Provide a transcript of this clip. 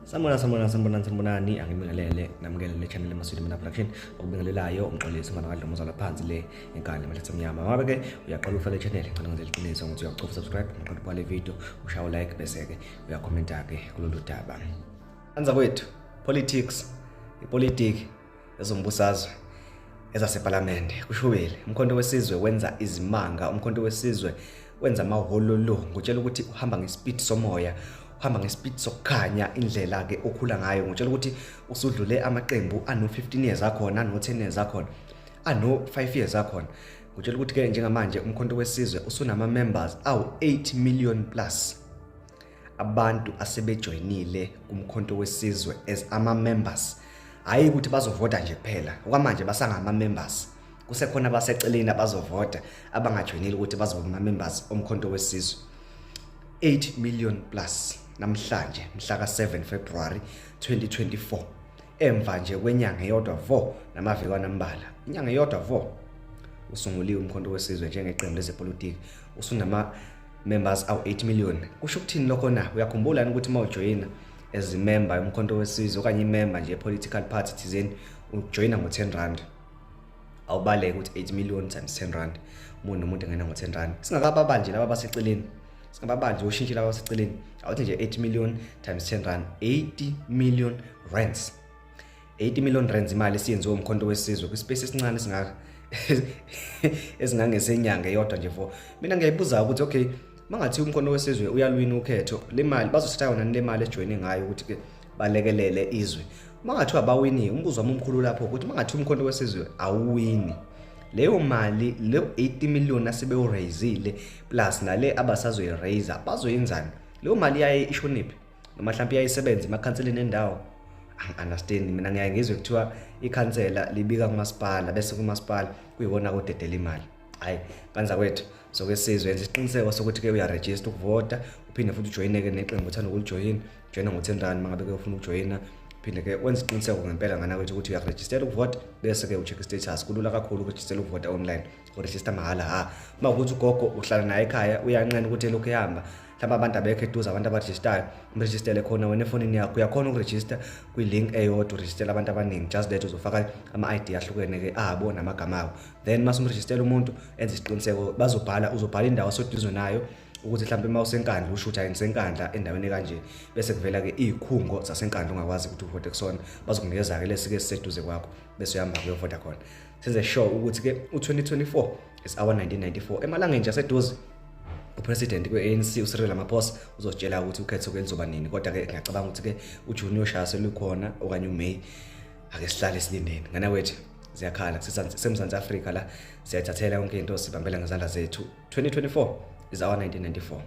Sanibona, sanibona, sanibonani, sanibonani. Angibingelele, namukele le channel eMaswidi Mina Production. Okubingelelayo uMxolisi umfana kaDlomo zala phansi le enkani emahlathi amnyama. Ngabe ke uyaqala ufake le channel, ngicela ngenze iqiniso ukuthi uyacofa subscribe, ngiqeda ubhale video, ushaya like bese ke uyakhomenta ke kulolu daba. Anza kwethu politics, ipolitiki, ezombusazwe, ezasePhalamende kushubile. Umkhonto wesizwe wenza izimanga, umkhonto wesizwe wenza amahololo. Ngutshela ukuthi uhamba ngespeed somoya, uhamba ngespeed sokukhanya. Indlela ke okhula ngayo, ngutshela ukuthi usudlule amaqembu ano 15 years akhona, ano 10 years akhona, ano 5 years akhona. Ngutshela ukuthi ke njengamanje umkhonto wesizwe usunama members awu 8 million plus, abantu asebejoyinile kumkhonto wesizwe as ama members. Hayi ukuthi bazovota nje kuphela, okwamanje basangama members, kusekhona abaseceleni abazovota abangajoyinile ukuthi bazoba ama members omkhonto wesizwe. 8 million plus namhlanje mhla ka-7 February 2024, emva nje kwenyanga eyodwa vo namavikwana ambala. Inyanga eyodwa vo usunguliwe umkhonto wesizwe njengeqembu lezepolitiki, usunama members awu 8 million. Kusho ukuthini lokho na? Uyakhumbula yini ukuthi uma ujoyina as a member yomkhonto wesizwe okanye imember nje political party thizeni, ujoyina ngo-10 rand? Awubaleke ukuthi 8 million times 10 rand, umuntu nomuntu engena ngo-10 rand, singakababali nje laba baseceleni, singababali nje ushintshe laba baseceleni. Awuthi nje 8 million times 10 rand, 80 million rands, 80 million rands, imali esiyenziwe umkhonto wesizwe kwispace esincane esingaka esingangesenyanga eyodwa nje. For mina ngiyayibuza ukuthi okay, mangathi umkhonto wesizwe uyalwina ukhetho, le mali bazothatha yona le mali ejoyine ngayo ukuthi ke balekelele izwe? Mangathiwa abawini, umbuzo wami omkhulu lapho ukuthi mangathi umkhonto wesizwe awuwini, leyo mali leyo 80 million asebewuraisile plus nale abasazoyiraise, bazoyenzani leyo mali? Yaye ishoniphi noma mhlawumbe iyayisebenza emakhanseleni endawo? Angi-understand mina. Ngiyaye ngizwe kuthiwa ikhansela libika kumasipala, bese kumasipala kuyibona kudedela imali. Hhayi kanza kwethu, soke sizwe, yenza isiqiniseko sokuthi-ke uyarejista ukuvota, uphinde futhi ujoyine-ke neqembu othanda ukulijoyina. Joyina ngo-10 rand uma ngabe-ke ufuna ukujoyina. Phinde-ke wenze isiqiniseko ngempela ngana kwethu ukuthi uyarejistela ukuvota, bese-ke ucheck status. Kulula kakhulu ukurejistela ukuvota online, urejista mahhala. Ha, uma ukuthi ugogo uhlala naye ekhaya uyanqena ukuthi elokhu ehamba, mhlawumbe abantu abekho eduze abantu abarejistayo, umrejistele khona wena efonini yakho. Uyakhona ukurejista kwi-link eyodwa, urejistele abantu abaningi, just that uzofaka ama-ID ahlukene-ke abo namagama abo. Then mase umrejistela umuntu, enze isiqiniseko bazobhala, uzobhala indawo oseduze nayo ukuthi mhlawumbe uma useNkandla usho ukuthi hayi, ngiseNkandla endaweni kanje, bese kuvela-ke iy'khungo zaseNkandla ongakwazi ukuthi uvote kusona. Bazokunikeza-ke lesi-ke siseduze kwakho, bese uyahamba kuyovota khona. Senze sure ukuthi-ke u-2024 is our 1994. Emalangeni nje aseduze upresident kwe-ANC uCyril Ramaphosa uzositshela ukuthi ukhetho ke lizoba nini, kodwa-ke ngiyacabanga ukuthi-ke uJuni uyoshaya selukhona okanye uMay. Ake sihlale silindeni ngana kwethu, ziyakhala. SeMzansi Afrika la, siyayithathela yonke into, sibambela ngezandla zethu. 2024 is our 1994.